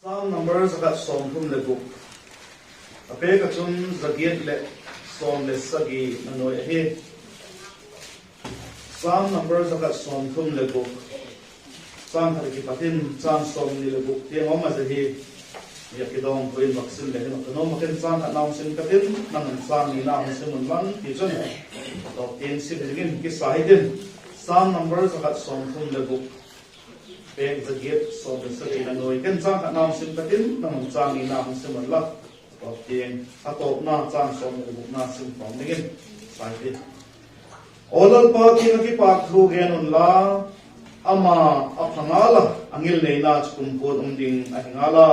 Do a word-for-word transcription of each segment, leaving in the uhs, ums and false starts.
Sam number za khat sawmthum le guk, a pêk ah chun za giat leh sawm le sagi na nuai ahi. Sam number za khat sawmthum le guk, châng khat ah kipat in châng sawmni le guk tiang a um a, zia hi a kidawngpui in vak sim le hin a nuam ah, ken châng khat na hung sim ka tin, nang un châng nina hung sim unla, tichun a tawp tiang sim dingin kisa hitin. Sam number za khat sawmthum le guk, pêk za giat sawm le sagi na nuai, ken châng khat na hung sim ka tin, nang un châng nina hung sim unla, a tawp tiang, a tawpna châng sawmni le gukna sim khawm dingin sai ti. Aw Lalpa kiang ah kipâk thu gen unla, ama a pha ngal a, a ngilneina chu kumkhuan um ding ahi ngal a.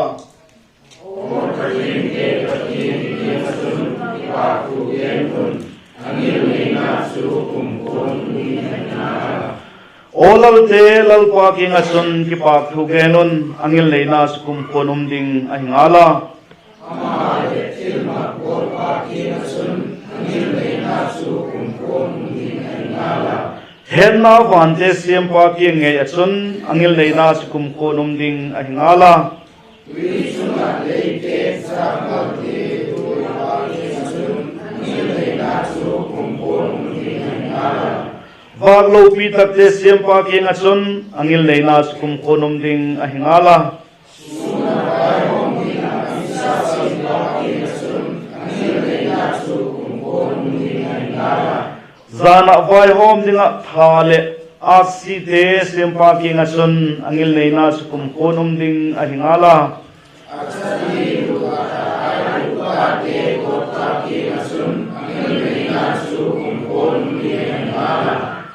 Aw lalte, Lalpa kiang ah chun kipâk thu gen un, a ngilneina chu kumkhuan um ding ahi ngal a. Hetna vante siampa kiang ngei ah chun a ngilneina chu kumkhuan um ding ahi ngal a. Vâk lopi takte siampa kiang ah chun a ngilneina chu kumkhuan um ding ahi ngal a. Jan ah vaihawm ding ah tha leh âksite siampa kiang ah chun a ngilneina chu kumkhuan um ding ahi ngal a.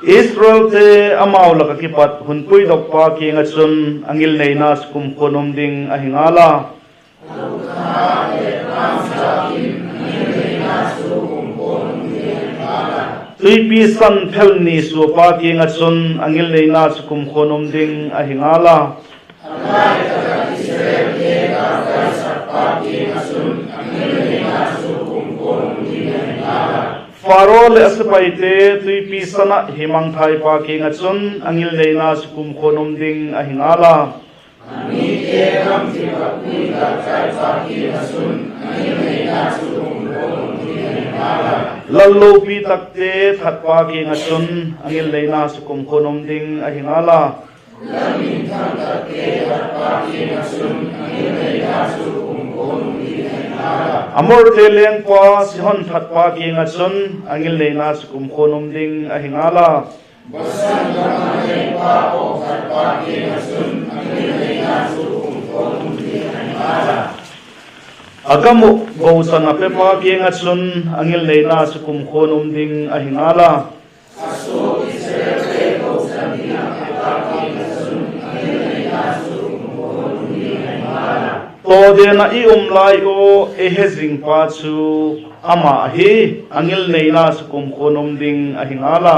Israelte amau lak ah kipat hun puidokpa kiang ah chun a ngilneina chu kumkhuan um ding ahi ngal a. Tuipi san phel ni suapa kiang ah chun a ngilneina chu kumkhuan um ding ahi ngal a. Pharaoh leh a sepaite tuipi san ah hi mangthaipa kiang ah chun a ngilneina chu kumkhuan um ding ahi ngal a. Lal lopi takte thatpa kiang ah chun a ngilneina chu kumkhuan um ding ahi ngal a. Amorte lengpa Sihon thatpa kiang ah chun a ngilneina chu kumkhuan um ding ahi ngal a. A gam uh gochan a pepa kiang ah chun a ngilneina chu kumkhuan um ding ahi ngal a. Tawden ah i um lai ua ei he zingpa chu ama ahi, a ngilneina chu kumkhuan um ding ahi ngal a.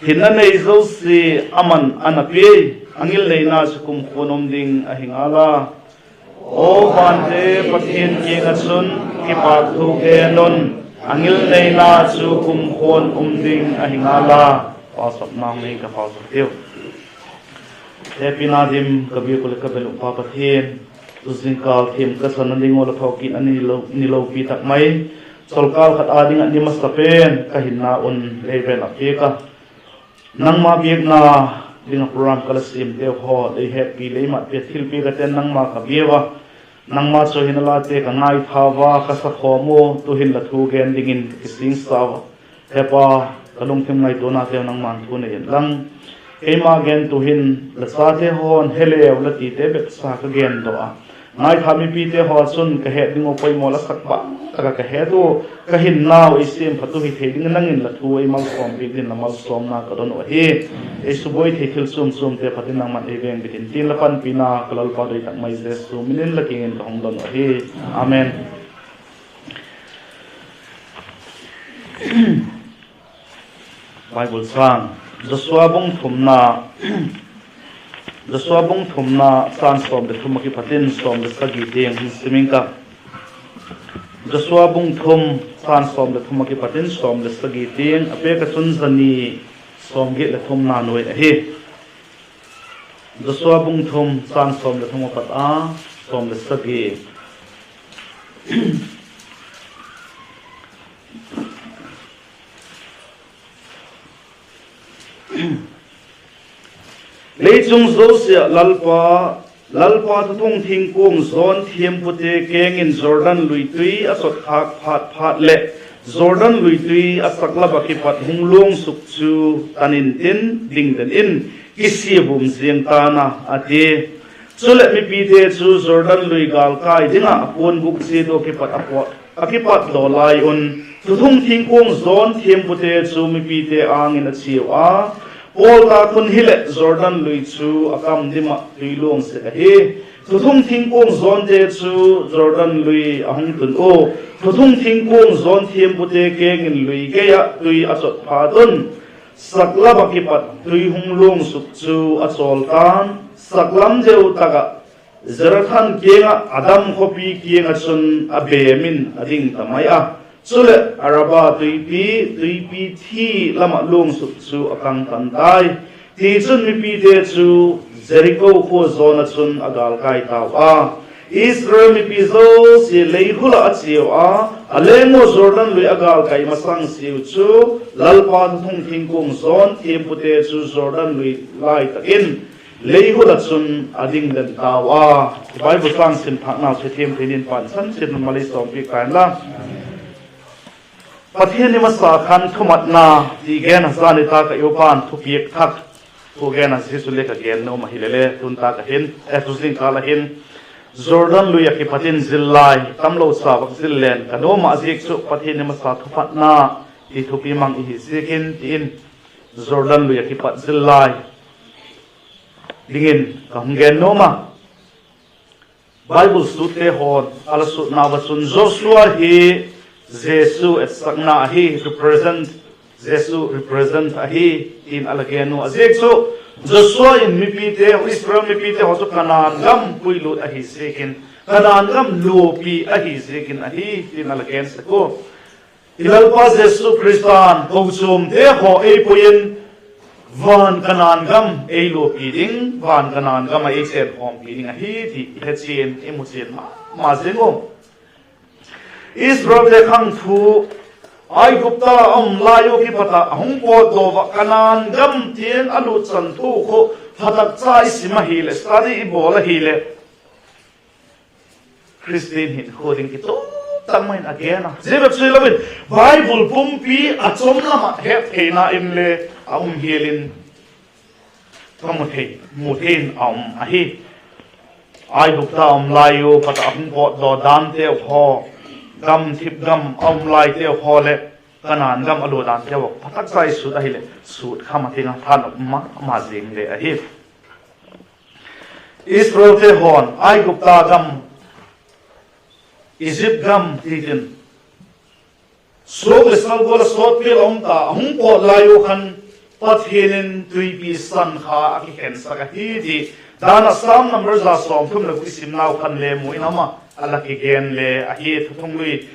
Hinna nei zosia aman a na piai, a ngilneina chu kumkhuan um ding ahi ngal a. Aw vante Pathian kiang ah chun kipâk thu gen un, a ngilneina chu kumkhuan um ding ahi ngal a. Pauchapna nei ka pauchap diu. Hepina dim ka biak uh leh ka bel uh Pa Pathian, tu zingkâl thiam ka sanna ding ua la thawkit a ni lopi tak mai, cholkâl khat â ding ah ni masa pen ka hinna un lei vel a piak a, nangma biakna ding ah program ka la siamteu haw lei hetpi lei matpi a thilpiak a ten nangma ka bia ua, nangma chu hinna late ka ngaitha ua ka sakhawm u, tu'hin la thu gen dingin ka kisingsa ua. Hepa, ka lungthim ngaituanateu nangma'n thu nei inlang, keima gentu hin la chate haw'n he leu la tite bep sa ka gendaw a, ngaitha mipite haw chun ka het ding uh poimaw la sak bang tak ah ka het u, ka hinnau ei siamphat u hi thei dingin nang in la thu ei malsawmpiak dingin la malsawmna ka don uh ahi. Ei subuai thei thil chuam chuamte phat in nangma'n ei vêngbit intin, la panpina ka Lalpa doi tak mai Jesu min in la kiang in ka hung don uh ahi. Amen. Bible châng, Joshua bung thumna, Joshua bung thumna châng sawm leh thum ah kipat in sawm leh sagi tiang hin sim ing ka. Joshua bung thum, châng sawm leh thum ah kipat in sawm leh sagi tiang, a pêk ah chun za ni sawmgiat leh thumna nuai ahi. Joshua bung thum, châng sawm leh thum ah pat a sawm leh sagi. Leichung zosia ah Lalpa, Lalpa thuthung thingkuang zawn thiampute keng in Jordan lui tui a chotkhâk phat phat leh, Jordan lui tui a sak lam ah kipat hung luang suk chu tan intin, ding den in, kisiavum ziang ta'n a, a ti. Chuleh mipite chu Jordan lui gâlkâi ding ah a puanbûk chiat ua kipat a pat, a kipat daw lai un, thuthung thingkuang zawn thiampute chu mipite âng in a chiau a, pawl tâk hun hileh Jordan lui chu a kam dim ah tui luang sek ahi. Thuthung thingkuang zawnte chu Jordan lui a hung tun ua, thuthung thingkuang zawn thiampute keng in lui gei ah tui a chot phat un, sak lam ah kipat tui hung luang suk chu a chawl ta'n, sak lam deu tak ah Zarethan kiang ah Adam khawpi kiang ah chun a bêm in a ding ta mai a. Chuleh Araba tuipi, tuipi thi lam ah luang suk chu a kang tan tai. Tichun mipite chu Jeriko khua zawn ah chun a gâlkâi tau a. Israel mipi zosia leihul ah a chiau a, a leng ua Jordan lui a gâlkâi masang siau chu, Lalpa thuthung thingkuang zawn thiampute chu Jordan lui lai tak in leihul ah chun a ding den tau a. Bible châng sim thâknau chu thiam thei dingin Pathian in malei sawmpiak ta inla. Pathian ni masa khan thumatna ti gen a, zani tak ah i upa'n thupiak thak thu gen a, zia chu le ka gen nuam ahi le le, tun tak ah hin, e, tu zingkal ah hin, Jordan lui ah kipat in zil lai, tamlo cha vak zil len ka nuam ah, a ziak chu Pathian ni masa thumatna ti thupi mang i hi ziakin ti in, Jordan lui ah kipat zil lai dingin ka hung gen nuam a. Bible sutte haw'n a la sutnau ah chun Joshua hi Jesu etsakna ahi, represent, Jesu represent ahi, tin a la gen u. A ziak chu Joshua in mipite, Israel mipite haw chu Kanaan gam puilut ahi ziakin, Kanaan gam luapi ahi ziakin ahi, tin a la gen sek u. I Lalpa Jesu Khrista'n kochuamte haw ei pui in, van Kanaan gam ei luapi ding, van Kanaan gam ah ei chênkhawmpi ding ahi ti i hechian, i muchian ma ma zing u. Israelte khang thu, Aigupta a um lai ua kipat ah a hung pawtdaw ah Kanaan gam tiang a lutsan thu khu phatakcha i sim ahileh, study i bawl ahileh, Khristian hinkhua ding kituak tak mai in a gen a. Zia bep chu hilo in, Bible pumpi a chom lam ah hettheina inle a um hial in, ka mu thei, mu thei in a um ahi. Aigupta a um lai ua pat ah hung pawtdaw danteu haw, gamthip gam a um laiteu haw leh Kanaan gam a lua danteu haw phatakcha i sut ahileh, sut kham a ting a, thanop ma ma zing le ahi. Israelte haw'n Aigupta gam, Egypt gam ti tin, suak leh sal gual ah sawtpi a um ta, a hung pawt lai ua khan Pathian in Tuipi San kha a kikhensak ahi ti, dan ah Sam number za sawmthum leh guk i simnau khan le mu in a um a, a la kigen le ahi. Thuthung lui,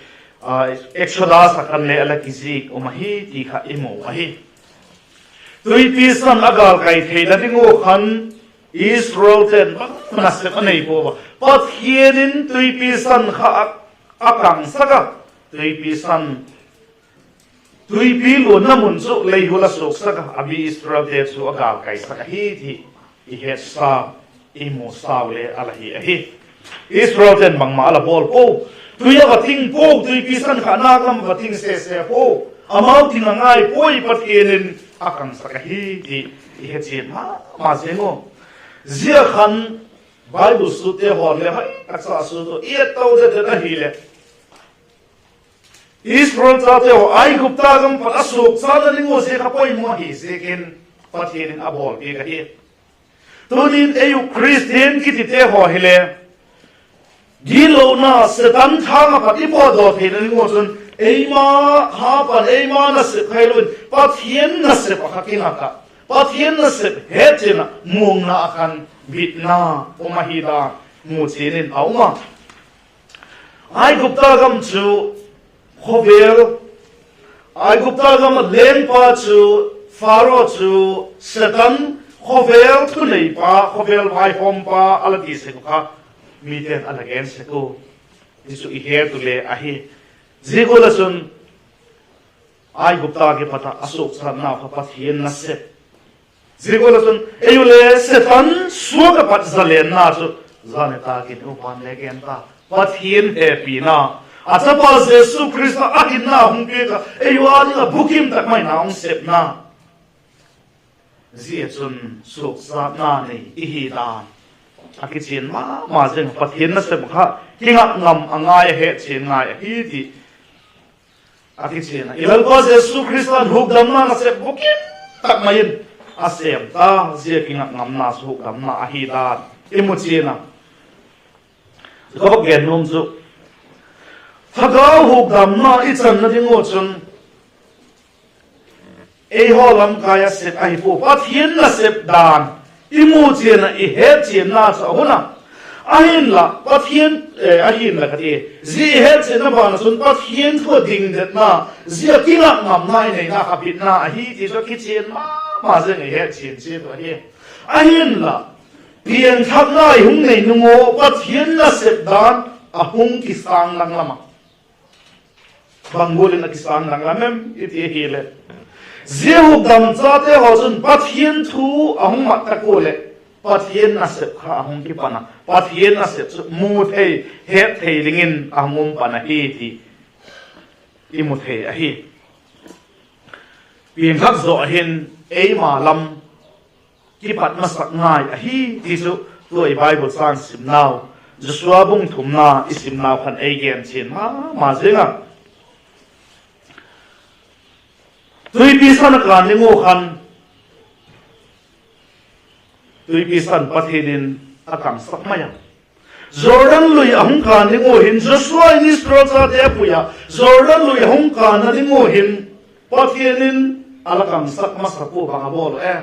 Exodus ah khan le a la kizik um ahi ti kha i mu ahi. Tuipi San a gâlkai theina ding ua khan Israelte'n bangma nasep a nei pua a. Pathian in Tuipi San kha a, a kangsak a, Tuipi San, tuipi luanna mun chu leihul a suaksak a, a mi Israelte chu a gâlkaisak ahi ti i hetsa, i musau le a la hi ahi. Israelte'n bangma a la bawl pua, tui a va ting pua, Tuipi San kha nâk lam va ting sese pua, amau ting a ngai puai, Pathian in a kangsak ahi ti i hechian ma ma zing u. Zia khan Bible sutte haw'n le hoi tak sa sut u, i et to det det ahileh, Israel chate haw Aigupta gam pat a suakchanna ding ua zia kha poimaw ahi ziakin Pathian in a bawlpiak ahi. Tunin ei u Khristian kitite haw hile, gitlona Setan thâng ah pat i pawtdaw theina ding ua chun, eima hapan, eima nasep kha hilo in, Pathian nasep ah kha kingat ah, Pathian nasep hetchian ah muangna ah khan bitna um ahi dan muchian in a um a. Aigupta gam chu khawvel, Aigupta gam ah lengpa chu Pharaoh chu Setan, khawvel thuneipa, khawvel vaihawmpa a la ti sek uh kha mite'n a la gen sek u. Zia chu i het u le ahi. Zia gual ah chun Aigupta kipat ah a suakchatnau kha Pathian nasep. Zia gual ah chun ei u le Setan suak ah pat zalenna chu zani tâk in upa'n le gen ta, Pathian hepina, a chapa Jesu Khrista a hinna hung piak ah ei u â ding ah bukim tak mai in a hung sepna. Zia chun suakchatna nei i hi dan a kichian ma ma zing. Pathian nasep kha kingak ngam a ngai a, hetchian ngai ahi ti a kichian a. I Lalpa Jesu Khrista'n hukdamna nasep bukim tak mai in a sêm ta, zia kingak ngamna chu hukdamna ahi dan i mu chian a. Ka vak gen nuam chu thagau hukdamna i channa ding ua chun eihaw lamkai a sep ahi pua, Pathian nasep dan i mu chian ah i hetchianna chu a hun a. Ahinla Pathian, ahinla ka ti, zia i hetchianna ban ah chun Pathian thu ah dingdetna, zia kingak ngamna i neina kha bitna ahi ti chu a kichian ma ma zing, i hetchian chiat uh ahi. Ahinla piangthakna i hung nei nung ua Pathian nasep dan a hung kisâng lang lam a. Bang gual in a kisâng lang lam em i ti ahileh, zia hukdam chate haw chun Pathian thu a hung mat tak ua leh Pathian nasep kha a hung kipan a, Pathian nasep chu mu thei, het thei dingin a hung um pan ahi ti i mu thei ahi. Piangthak zaw hin eima lam kipat masak ngai ahi ti chu tua i Bible châng simnau, Joshua bung thumna i simnau khan ei gen chian ma ma zing a. Tuipi San a kân ding ua khan, Tuipi San Pathian in a kangsak mai a. Jordan lui a hung kân ding ua hin Joshua in Israel chate a pui a, Jordan lui a hung kânna ding ua hin Pathian in a la kangsak masa pua, bang a bawl e?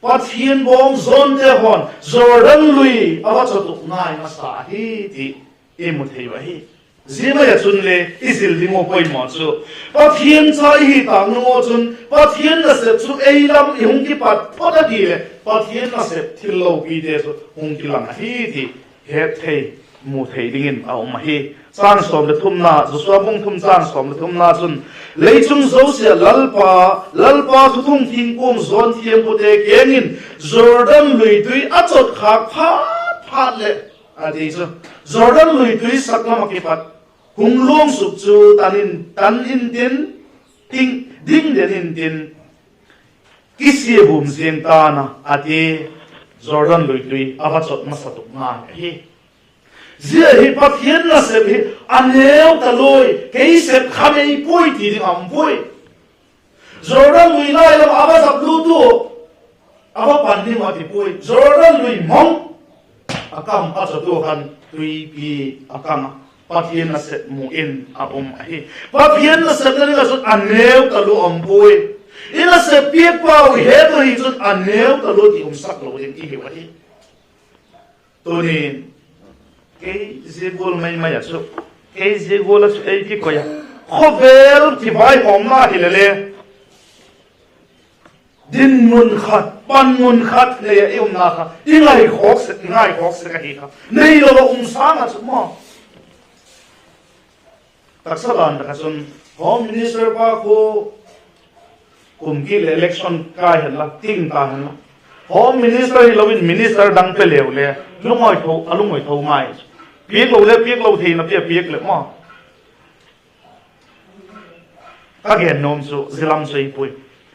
Pathian bawm zawnte haw'n Jordan lui a va chawtuk ngai masa ahi ti i mu thei uh ahi. Zia mai ah chun le i zil ding ua poimaw chu, Pathian cha i hi tâk nung ua chun Pathian nasep chu ei lam i hung kipat phot a ti leh Pathian nasep thil lopite chu hung kilang ahi ti het thei, mu thei dingin a um ahi. Châng sawm le thumna, Joshua bung thum châng sawm le thumna chun, Lei chung zosia ah Lalpa, Lalpa thuthung thingkuang zawn thiampute kiang in Jordan lui tui a chawt khâk phat phat leh, a ti chu, Jordan lui tui sak lam ah kipat hung luang suk chu tan in, tan intin, ding den intin, kisia bum ziang ta'n a, a ti. Jordan lui tui a va chawt masa tuk ngai ahi. Zia hi Pathian nasep hi a neu ta lui, kei sep kha nei puai ti ding a um puai. Jordan lui lai lam a va zap lut ua, a va pan ding a ti puai. Jordan lui mang a kam a chawt ua khan tuipi a kâng a, Pathian nasep mu in a um ahi. Pathian nasepna ding ah chun a neu ta lui a um puai. I nasep piak pau i het u hi chun a neu ta lui ti umsak lo ding i hiu ahi. Tuni'n kei zia gual mai mai ah chu, kei zia gual ah chu ei kikoi a, khawvel kivaihawmna hile le, dinmun khat, panmun khat nei ah i umna kha i ngaikhawk sek, i ngaikhawk sek ahi kha. Neilo ah um sâng ah chu maw, taksa dan tak ah chun Home Minister pa khu kum kit leh election kai henla, ting ta henla, Home Minister hilo in minister dang pe leu le, lungawi tho, a lungawi tho ngai. Piak lo le piak lo theina pi a piak leh maw. Ka gen nuam chu zia lam chu ahi puai.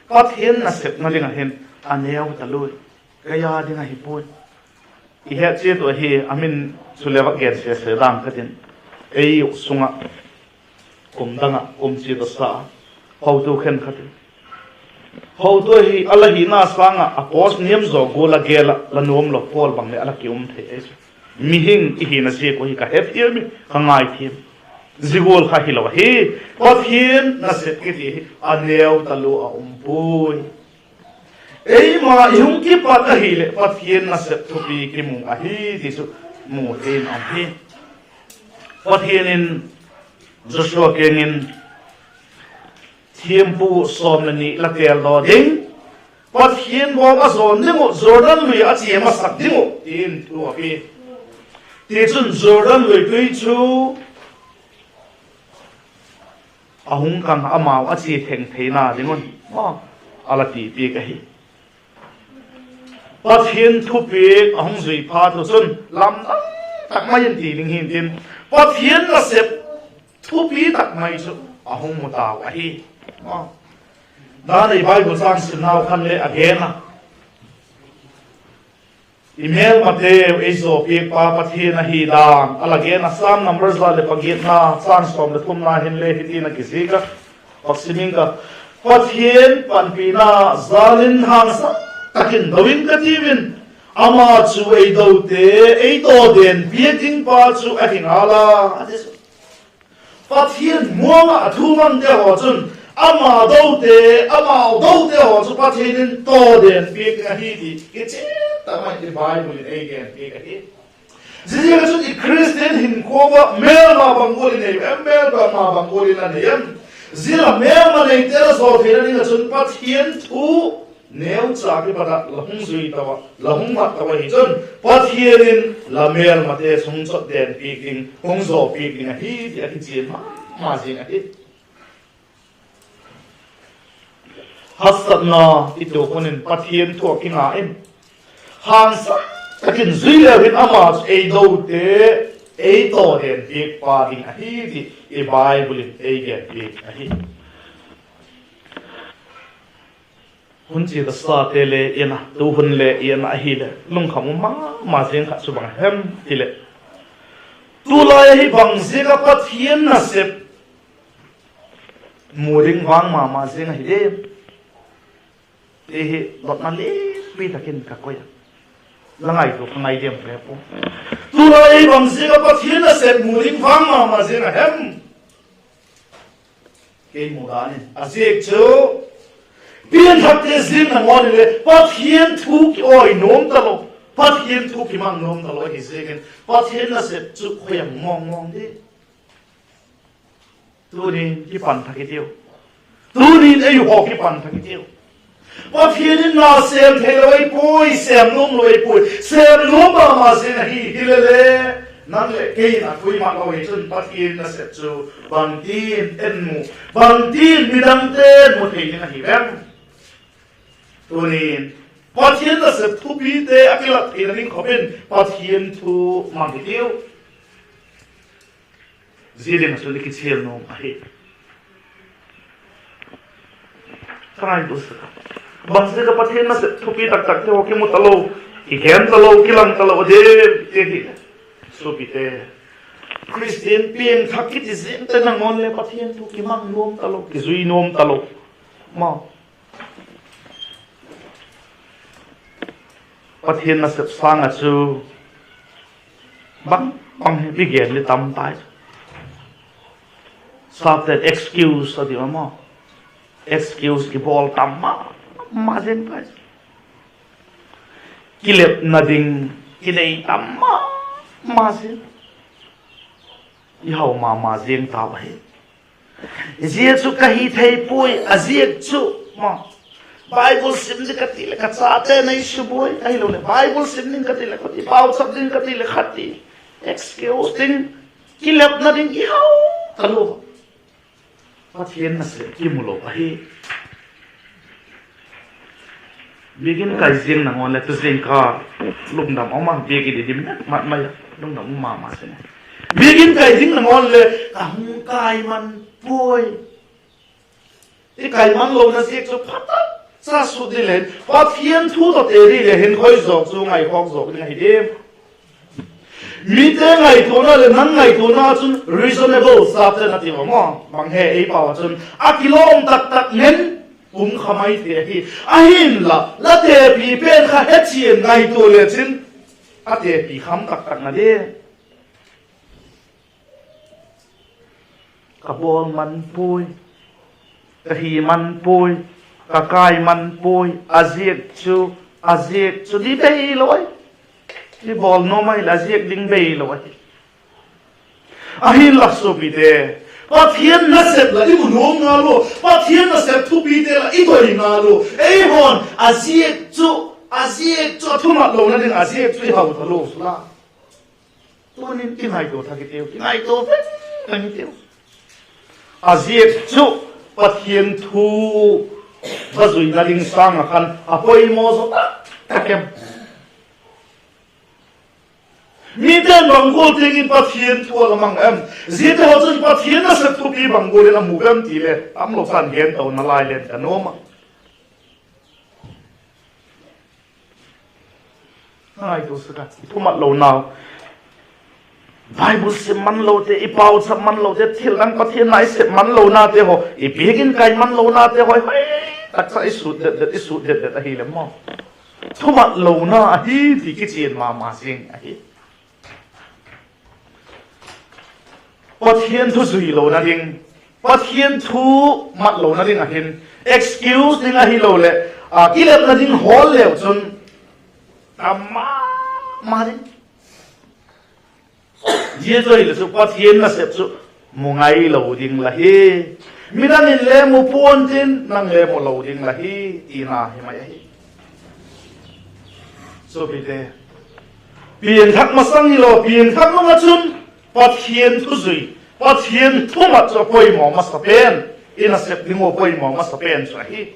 Pathian nasepna ding ah hin a neu ta lui, kei â ding ahi puai. I het chiat uh ahi, a min chu le vak gen sese dang ka tin. Ei uk sung ah kum dang ah um chiat a sa a, hotu khenkhat in, hotu hi a la hina sâng ah a post niam zaw gual a gel ah la nuam lo pawl bang leh a la ki um thei ahi chu. Mihing i hina ziak uh hi ka hethiam i, ka ngaithiam. Zia gual kha hilo ahi. Pathian nasep kiti hi a neu ta lui a um puai. Eima i hung kipat ahileh Pathian nasep thupi kimu ahi ti chu mu thei in a um hi. Pathian in Joshua kiang in, thiampu sawm leh ni la têldaw ding, Pathian bawm a zawn ding uh, Jordan lui ah a chia masak ding uh, ti'n thu a pia. Tichun Jordan lui tui chu a hung kang, amau a chia theng theina ding un a la ti piak ahi. Pathian thupiak a hung zui phat u chun lamdang tak mai in ti ding hi'ntin, Pathian nasep thupi tak mai chu a hung mu tau ahi. Dan ei Bible châng simnau khan le a gen a, i mêlmateu ei zawpiakpa Pathian ahi dan a la gen a. Sam number za leh pagiatna, châng sawm leh thumna hin le hiti'n a kizik a, vak sim ing ka: Pathian panpina jal in hangsan tak in do ing ka tiu in, ama chu ei dote ei tawden piak dingpa chu ahi ngal a, a ti chu. Pathian muang ah a thu mangte haw chun ama dote, amau dote haw chu Pathian in tawden piak ding ahi ti kichian tak mai in Bible in ei gen piak ahi. Ziaziak ah chun i Khristian hinkhua ah mêlma bang gual i nei em, mêlma bang gual i la nei em? Zia la mêlma neite la zaw theina ding ah chun Pathian thu neucha kipat ah la hung zui tau a, la hung mat tau ahi chun, Pathian in la mêlmate hung chotden piak ding, hung zaw piak ding ahi ti a kichian ma ma zing ahi. Haksatna i tuak hun in Pathian thu ah kinga in, hangsan tak in zui leu hin ama chu ei dote ei tawden piakpa ding ahi ti i Bible in ei gen piak ahi. Hun chia tasate le i en a, tu hun le i en a ahileh lungkham um ma ma zing khat chu bang hem hileh, tulai ahi bang ziak ah Pathian nasep mu ding vang ma ma zing ahi diam ti hi dotna lianpi tak in ka koi a, la ngaitua ka ngai diam ka he puai. Tulai ahi bang ziak ah Pathian nasep mu ding vang ma ma zing a hem? Kei mu dan in a ziak chu pianthakte ziang nangawn in le Pathian thu kiawi nuam talo, Pathian thu kimang nuam talo ahi ziakin Pathian nasep chu khoi a mawng mawng di. Tunin kipan thak i tiu. Tunin ei haw kipan thak i tiu. Pathian in na sêm theilo ei puai, sêm nuam lo ei puai, sêm nuam ma ma zing ahi. Hilele, nang leh kei in a pui mat lo hi chun Pathian nasep chu bangtin en mu, bangtin midangte'n mu thei ding ahi em? Tunin Pathian nasep thupite a kilat theina ding khop in Pathian thu mang hi tiu. Zia ding ah chun i kichial nuam ahi. Ka ngaitua sek a, bangziak ah Pathian nasep thupi tak takte haw kimu talo, kigen talo, kilang talo a diam ti hileh, suapite, Khristian piangthak kiti ziangte nangawn le Pathian thu kimang nuam talo, kizui nuam talo. Ma, Pathian nasep sâng ah chu bang bang hi mi gen ni tam tai. Sapte'n excuse a ti a maw, excuse kibawl tam ma ma zing tai. Kilepna ding kinei tam ma ma zing, i hau ma ma zing tau ahi. Zia chu ka hi thei puai, a ziak chu, ma, Bible sim ding ka ti leh ka chate nei subuai, ahiloleh Bible sim ding ka ti leh khat ti, pauchap ding ka ti leh khat ti, excuse ding, kilepna ding i hau talua. Pathian nasep kimu lo ahi. Biakin kai ziang nangawn leh tu zing ka lungdam um a, biakin i dim mat mai a lungdam um ma ma seng. Biakin kai zing nangawn leh ka hung kai man puai, i kai man lona ziak chu pha tak cha sut di leng, Pathian thu tawh te di leh hin khoi zawk chu ngaikhawk zawk ding ahi diam? Mite ngaituana leh nang ngaituana chun reasonable sapte'n a ti a maw, bang he ei pau ah chun a kilawm tak tak ngen pum kha mai thei ahi. Ahinla la tepi pen kha hechian ngaitua lechin a tepi kham tak tak na di. Ka bawl man puai, ka hi man puai, ka kai man puai, a ziak chu, a ziak chu di bei lo ahi. I bawl nuam ahileh a ziak ding bei lo ahi. Ahinla suapite, Pathian nasep la i mu nuam ngal ua, Pathian nasep thupite la i doi ngal ua, eihaw'n a ziak chu, a ziak chu a thumat lona ding a ziak chu i hau ta lua chu la. Tunin kingaitua thak i tiu, kingaitua vek i tiu. A ziak chu Pathian thu va zuina ding sâng ah khan a poimaw zaw tak tak em? Mite'n bang gual tiang in Pathian thu a la mang em? Ziate haw chun Pathian nasep thupi bang gual in a mu em ti le tamlo chan gen tona lai len ka nuam a. Ngaitua sek a, i thumat lonau, Bible sim manlote, i pauchap manlote, thil dang Pathian na i sep manlonate haw, i biakin kai manlonate haw, hoi tak cha i sut det det, i sut det det ahileh maw, thumat lona ahi ti kichian ma ma zing ahi. Pathian thu zui lona ding, Pathian thu mat lona ding ah hin, excuse ding ahiloleh, a, kilepna ding hawl leu chun, a ma ma ding. Zia chu ahileh chu Pathian nasep chu mu ngailo ding la hi. Midang in le mu pua'n tin, nang le mu lo ding la hi, tina hi mai ahi. Suapite, piangthak masang hilo, piangthak nung ah chun Pathian thu zui, Pathian thumat chu a poimaw masa pen, i nasep ding ua poimaw masa pen chu ahi.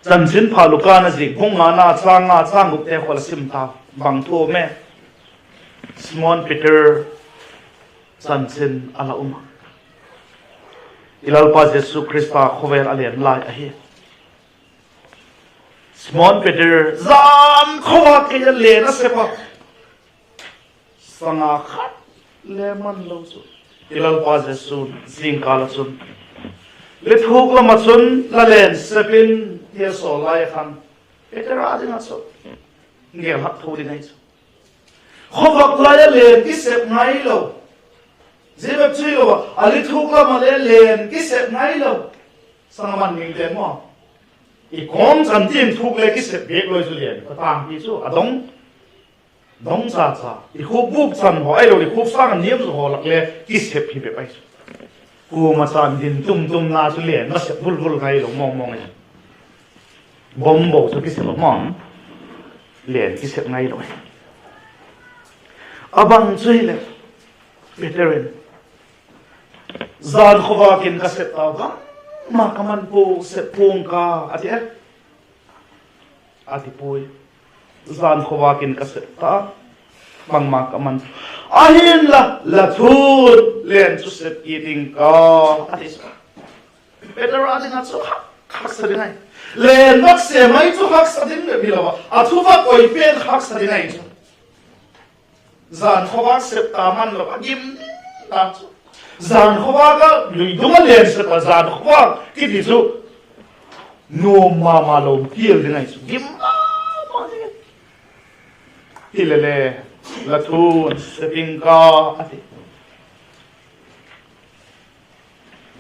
Chanchinpha Luka na ziak bung ngana châng nga châng gukte khawla sim ta, bang thu um e? Simon Peter chanchin a la um a, i Lalpa Jesu Khrista khawvel a len lai ahi. Simon Peter, jan khawvak kei a len a sep a, sanga khat le man lo chu, i Lalpa Jesu'n zingkâl ah chun, lithuk lam ah chun la len sep in, ti a sawl lai khan, Peter â ding ah chu gêl hak tho ding ahi chu. Khawvak lai a len kisep ngailo, zia bep chu hilo a, a lithuk lam ah le len kisep ngailo. Sanga man dingte maw, i kawm chan tin thuk le kisep bêk lo chu len ka tangpi chu a dong, dong cha cha, i khukbûk chan haw ahilo, i khuk sâng a niam zaw haw lak le kisep hi bep ahi chu. Kuama chan din tum tumna chu len nasep vul vul ngailo mawng mawng ahi. Bombo chu kisep a maw, len kisep ngailo ahi. A bang chu hileh, Peter in, jan khawvâk in ka sep ta, bangma ka man pua, sep pua'ng ka, a ti e. A ti puai. Jan khawvâk in ka sep ta, bangma ka man. Ahinla la thu'n len chu sep kit ing ka, a ti. Peter â ding ah chu haksa ding ahi. Len vak sêm mai chu haksa ding bep hilo a, a thu vak oi pen haksa ding ahi chu. Jan khawvâk sep ta man lo a gim ta chu. Jan khawvâk a lui dung a len sep a, jan khawvâk kiti chu nuam ma ma lo kial ding ahi chu, gim ma ma ding. Hilele, la thu'n sep ing ka, a ti.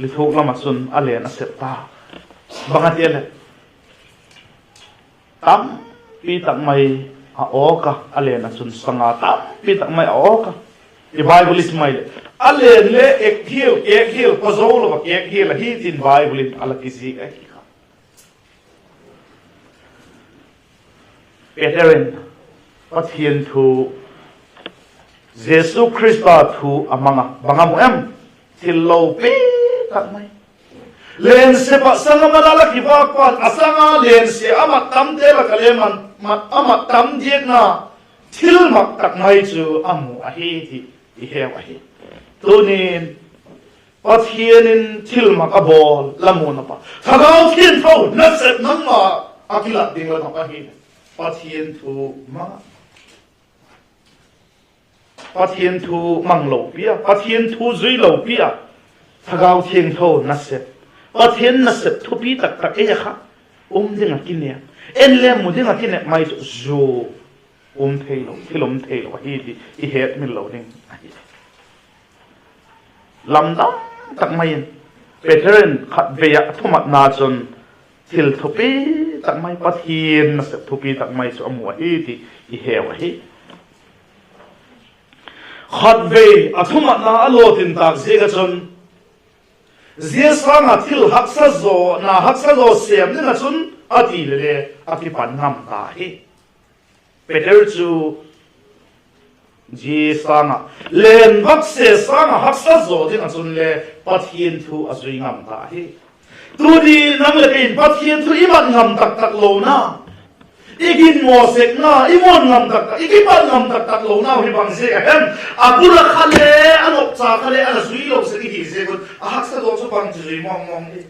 Lithuk lam ah chun a len a sep ta. Bang a ti a leh, tampi tak mai a awk a, a len ah chun sanga tampi tak mai a awk a. I Bible i sim mai leh, a len le ek hial, kêk hial, pha zo lo a kêk hial ahi tin Bible in a la kizik ahi kha. Peter in Pathian thu, Jesu Khrista thu a mang a, bang a mu em? Thil lopi tak mai. Len sep ah sanga man a la kivâk pan, a sanga len sia a mat tamte lak ah le man, mat, a mat tam diakna thilmak tak mai chu a mu ahi ti i heu ahi. Tunin Pathian in thilmak a bawl la mu nop a, Thagau Thiangtho nasep nangma a kilat ding la nop ahi. Pathian thu mang, Pathian thu mang lopi a, Pathian thu zui lopi a, Thagau Thiangtho nasep, Pathian nasep thupi tak tak ei a kha um ding ah kinêp, en le mu ding ah kinêp mai chu zu um theilo, thil um theilo ahi ti i hetmil lo ding ahi. Lamdang tak mai in Peter in khatvei ah a thumatna chun thil thupi tak mai, Pathian nasep thupi tak mai chu a mu ahi ti i heu ahi. Khatvei a thumatna a lawtin tâk ziak ah chun, zia sâng ah thil haksa zaw, na haksa zaw sêm ding ah chun a ti le le a kipan ngam ta hi. Peter chu zia sâng ah, len vak se sâng ah haksa zaw ding ah chun le Pathian thu a zui ngam ta hi. Tuni nang leh kei in Pathian thu i mat ngam tak tak lona, i ginmaw sekna i muan ngam tak tak, i kipat ngam tak tak lonau hi bang ziak a hem? A bul ah kha le, a nopcha kha le a la zui lo sek i hi ziak un, a haksa zaw chu bang chu zui mawng mawng hi.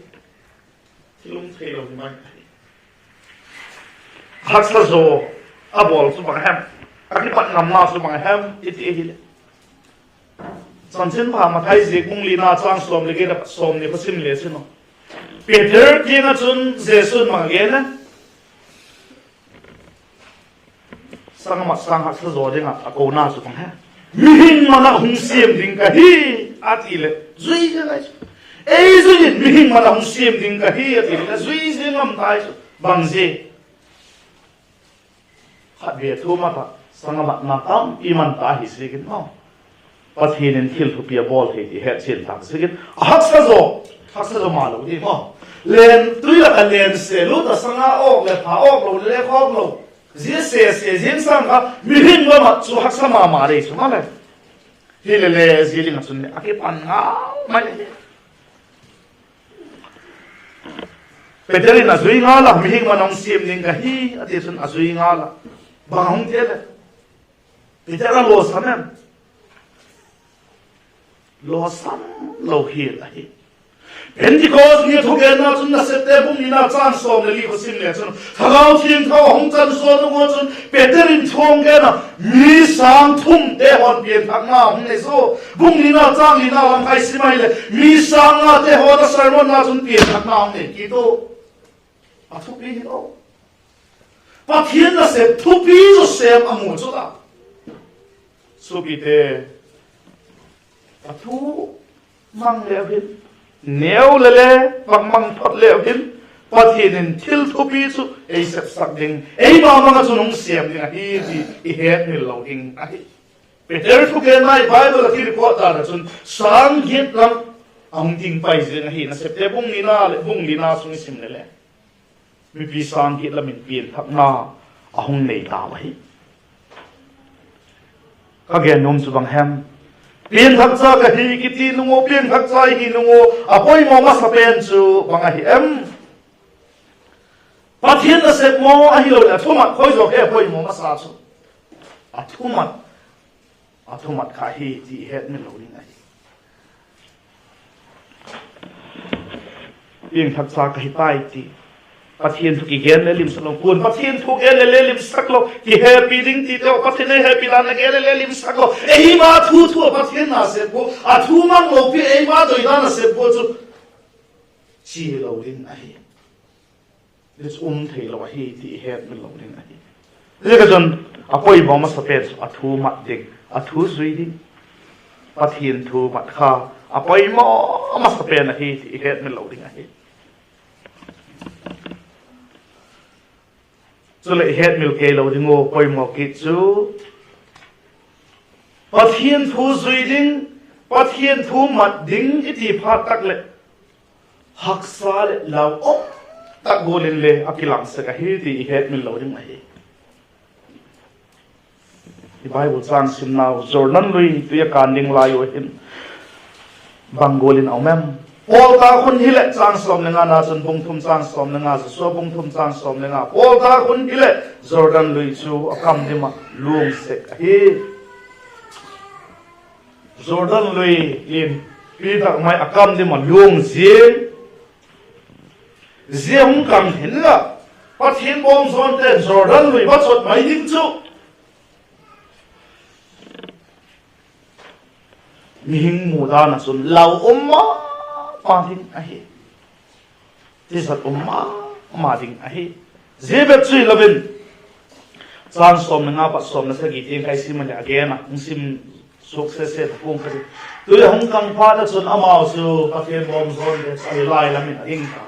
Thil um theilo hi mai ahi. Haksa zaw a bawl chu bang hem? A kipat ngamna chu bang hem i ti ahileh, Chanchinpha Mathai ziak bung lina châng sawm leh giat apat sawmni kha sim le chin u. Peter kiang ah chun Jesu'n bang a gen a? Sâng a mat sâng haksa zaw ding ah a kona chu bang hem? Mihing man ah hung siam ding ka hi, a ti leh zui zia ngai chu. Ei zui in mihing man ah hung siam ding ka hi a ti leh zui zia ngam tai chu. Bang zia? Khatvei thu mat ah sâng a matna tampi man ta hi ziakin maw, Pathian in thil thupi a bawl thei ti hetchian tâk ziakin a haksa zaw, haksa zaw ma lo ding maw. Len tui lak ah len se lut ah sâng a awk leh pha awk lo, le khawk lo, zia se se ziang sâng kha mihing lam ah chu haksa ma ma dei chu maw le. Hile le zia ding ah chun le a kipan ngal mai le. Peter in a zui ngal a, mihing man a hung siam ding ka hi a ti chun a zui ngal a. Bang a hung ti a le? Peter a lawsam em? Lawsam lo hial ahi. Pentecost ni thugenna chun Nasepte bung nina châng sawm leh li kha sim le chun, Thagau Thiangtho a hung chan zaw nung ua chun Peter in thu a hung gen a, mi sâng thumte haw'n pianthakna a hung nei zaw. Bung nina châng lina lam kha i sim ahileh mi sâng ngate haw'n a sermonna chun pianthakna a hung nei kit u. A thupi hilo. Pathian nasep thupi zaw sêm a mu chu la. Suapite, a thu mang leu hin, neu le le bangmang phot leu hin, Pathian in thil thupi chu ei sepsak ding, eima mang ah chun hung sêm ding ahi ti i hetmil lo ding ahi. Peter thugenna i Bible ah kirecord dan ah chun sâng giat lam a hung ding pai zing ahi. Nasepte bung nina leh bung lina sung i sim le le, mipi sâng giat lam in pianthakna a hung nei tau ahi. Ka gen nuam chu bang hem? Pianthakcha ka hi kiti nung ua, pianthakcha i hi nung ua a poimaw masa pen chu bang ahi em? Pathian nasep maw, ahiloleh a thumat, khoi zaw khe a poimaw masa chu? A thumat, a thumat kha hi ti i hetmil lo ding ahi. Pianthakcha ka hi tai ti, Pathian thu kigen le limsak lo, kuan Pathian thu gen le le limsak lo, kihepi ding ti teu, Pathian ei hepi dan a gen le le limsak lo, eima thu thu a Pathian nasep ua, a thu mang lo pi eima doi dan a sep ua chu chia lo ding ahi. Zia chu um theilo ahi ti i hetmil lo ding ahi. Ziaziakchun, a poimaw masa pen chu a thu mat ding, a thu zui ding. Pathian thu mat kha a poimaw masa pen ahi ti i hetmil lo ding ahi. Chuleh i hetmil kei lo ding ua poimaw kit chu, Pathian thu zui ding, Pathian thu mat ding i ti phat tak leh, haksa leh lau um tak gual in le a kilang sek ahi ti i hetmil lo ding ahi. I Bible châng simnau, Jordan lui tui a kân ding lai ua hin bang gual in a um em? Paul tâk hun hileh châng sawm le ngana chun bung thum châng sawm le nga, Joshua bung thum châng sawm le nga, Paul tâk hun hileh Jordan lui chu a kam dim ah luang sek ahi. Jordan lui in pi tak mai a kam dim ah luang ziang, zia hung kang hin la, Pathian bawm zawnte'n Jordan lui va chot mai ding chu mihing mu dan ah chun lau um ma ma ding ahi. Tizat um ma ma ding ahi. Zia bep chu hilo in, châng sawm le nga pat sawm le sagi tiang kha i sim a leh a gen a, hung sim suak sese ta pua'ng ka ti. Tui a hung kang phat ah chun amau chu Pathian bawm zawnte chu a lai lam in a ding tau.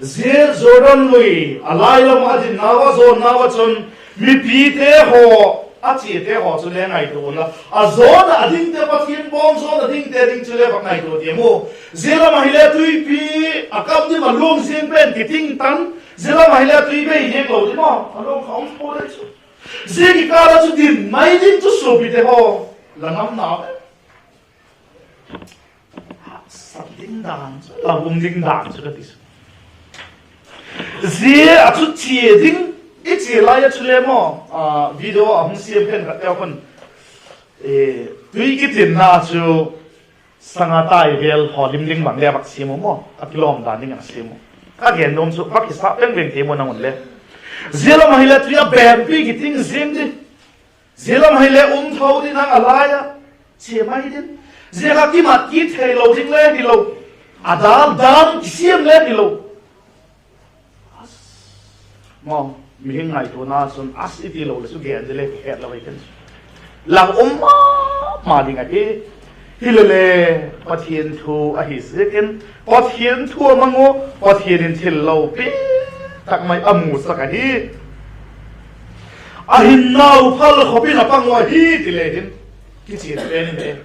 Zia Jordan lui a lai lam ah a dinnau a zawnnau ah chun mipite haw, a chiate haw chu le ngaitua unla, a zawn ah a dingte, Pathian bawm zawn a dingte ding chu le vak ngaitua tiam u. Zia lam ah hile tuipi a kam dim a luang ziang pen kiting tan, zia lam ah hile tui bei diak lo ding maw, a luang kha um pua le chu. Zia kikâl ah chu din mai ding chu suapite haw, la ngam nau em? Haksa ding dan chu, la um ding dan chu ka ti chu. Zia a chu chia ding, i chia lai a chule maw, video a hung siam khenkhatte khun, tui kitinna chu sanga tai vel haw lim ding bang le vak siam u maw, a kilawm dan ding a siam u. Ka gen nuam chu vak kisa peng veng thei maw nang un le. Zia lam ah hile tui a bempi kiting ziang ding. Zia lam ah hile um tho ding, nang a lai a chia mai ding. Zia kha kimat kit theilo ding le hilo, a dal dan kisiam le hilo. Maw, mihing ngaituana chun as i ti lo le chu gen ding le kihet lo i ken chu. La um ma ma ding ahi. Hilele, Pathian thu ahi ziakin, Pathian thu a mang u, Pathian in thil lopi tak mai a musak ahi. A hinnau phal khop in a pang u ahi ti le hin, kichian pen in e.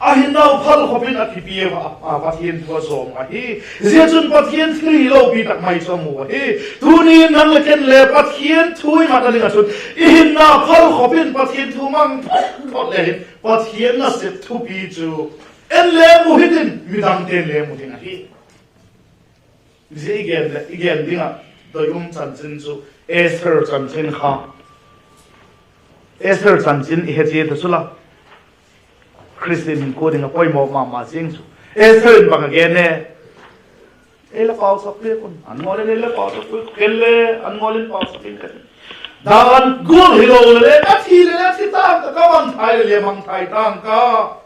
A hinnau phal khop in a kipia a, Pathian thu a zawm ahi. Zia chun Pathian thil hi lopi tak mai chu a mu ahi. Tuni nang le ken le Pathian thu i matna ding ah chun i hinna phal khop in Pathian thu mang phot le hin Pathian nasep thupi chu en le mu hitin, midangte'n le mu ding ahi. Zia i gen ding ah doi um chanchin chu Esther chanchin kha. Esther chanchin i he chiat a chu la, Khristian hinkhua ding ah poimaw ma ma ziang chu. Esther in bang a gen e? Ei la pauchap piak un. An ngawl in ei la pauchap piak, ken le an ngawl in pauchap ing ka ti. Dan gual hilo le le, ka thi le le thi tang ka, ka mangthai le le mangthai tang ka.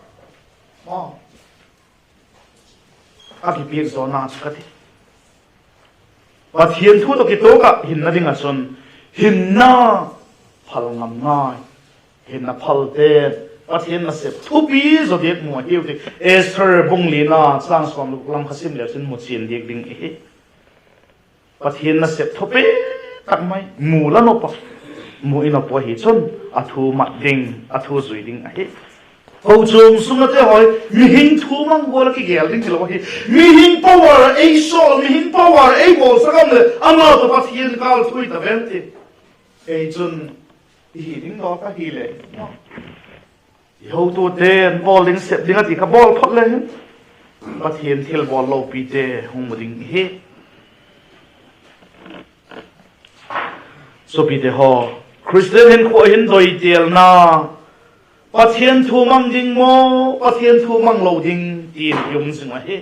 A kipiak zawna chu ka ti. Pathian thu tawh kituak ah hinna ding ah chun, hinna phal ngam ngai, hinna phalte, Pathian nasep thupi zaw diak mu ahiu ti Esther bung lina chang sawm luk lam kha sim le chun mu chian diak ding ihi. Pathian nasep thupi tak mai mu la nop a, mu i nop u ahi chun, a thu mat ding, a thu zui ding ahi. Kochuam sung ate haw, mihing thu mang gual a kigel ding hilo ahi. Mihing power ei sawl, mihing power ei bawlsak am leh, amau tawh Pathian kâl thui ta ven ti. Ei chun, i hi ding daw ka hile, i hotute'n bawl ding, sep ding a ti kha bawl phot le hin, Pathian thilbawl lopite hung mu ding ihi. Suapite haw, Khristian hinkhua hin doitêlna, Pathian thu mang ding maw, Pathian thu mang lo ding ti'n i um zing ahi.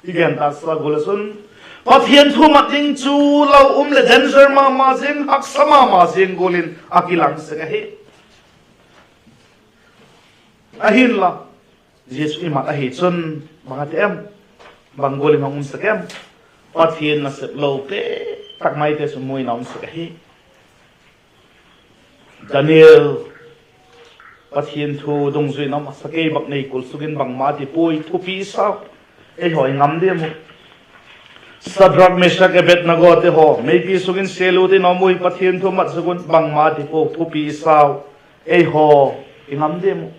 I gen taksa gual ah chun, Pathian thu mat ding chu lo um leh danger ma ma zing, haksa ma ma zing gual in a kilang sek ahi. Ahinla, Jesu i mat ahi chun, bang a ti em? Bang gual in hung um sek em? Pathian nasep lo pe tak maite chu mu in a um sek ahi. Daniel, Pathian thu dungzui in a um a, sakei bak nei kul suk in bangma ti puai, thupi sau. Eihaw i ngam diam u? Sadrak, Mesak, Abednego te haw meipi suk in sêl ut in a um ui, Pathian thu mat suk un, bangma ti pua, thupi sau. Eihaw i ngam diam u?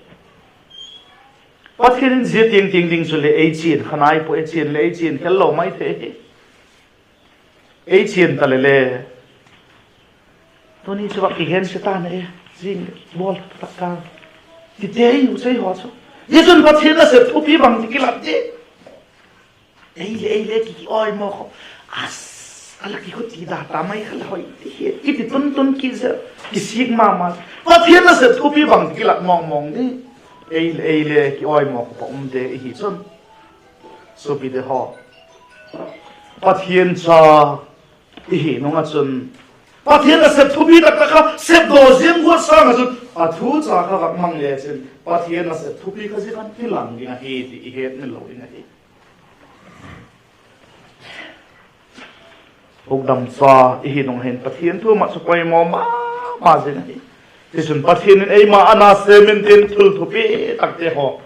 Pathian in zia tiang tiang ding chu le ei chian kha nai pua, ei chian le ei chian khel lo mai thei hi. Ei chian ta le le, tuni chu vak kigen se ta na e, zing bawl tak ka, ti tei u sei haw chu. Zia chun Pathian nasep thupi bang ti kilat di. Ei le, ei le ki, ki awi maw kha. A la kikhuti da ta mai kha la hoi ti hi, i ti tun tun kit zel, kisik ma ma. Pathian nasep thupi bang ti kilat mawng mawng di. Ei le, ei le ki awi maw kha pa umte i hi chun, suapite haw, Pathian cha i hi nung ah chun, Pathian nasep thupi tak tak kha sepdaw ziang guat sâng ah chun, a thu cha kha vak mang le chin, Pathian nasep thupi kha zia khan kilang ding ahi ti i hetmil lo ding ahi. Hukdam cha i hi nung hin Pathian thu mat chu poimaw ma ma zing ahi. Tichun Pathian in eima a na sêm intin, thil thupi takte haw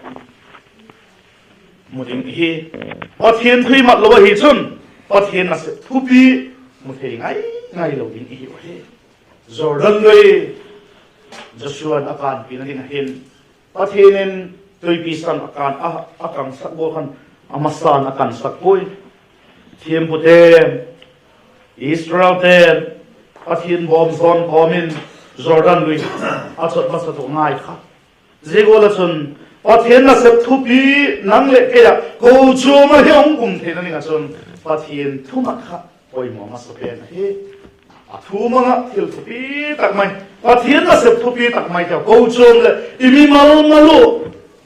mu ding ihi. Pathian thu i mat lo ahi chun, Pathian nasep thupi mu thei ngai ngai lo ding ihiu ahi. Jordan lui, Joshua'n a kânpina ding ahin, Pathian in tuipi san a kân a, a kangsak gual khan a masa'n a kansak puai. Thiampute, Israelte, Pathian bawm zawn kawm in Jordan lui a chot masa tawh ngai kha. Zia gual ah chun, Pathian nasep thupi nang leh kei ah kochuam ah hi hung um theina ding ah chun, Pathian thumat kha poimaw masa pen ahi. A thu mang ah thil thupi tak mai, Pathian nasep thupi tak mai teu kochuam leh i mimal mal uh,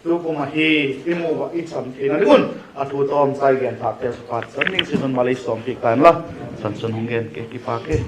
tukum ah hi i mu ua i chan theina ding un, a thu tawmchai gen thâkte chu pâk chan ding chi'n hun malei sawmpiak ta inla, chan chun hung gen ke, kipak e.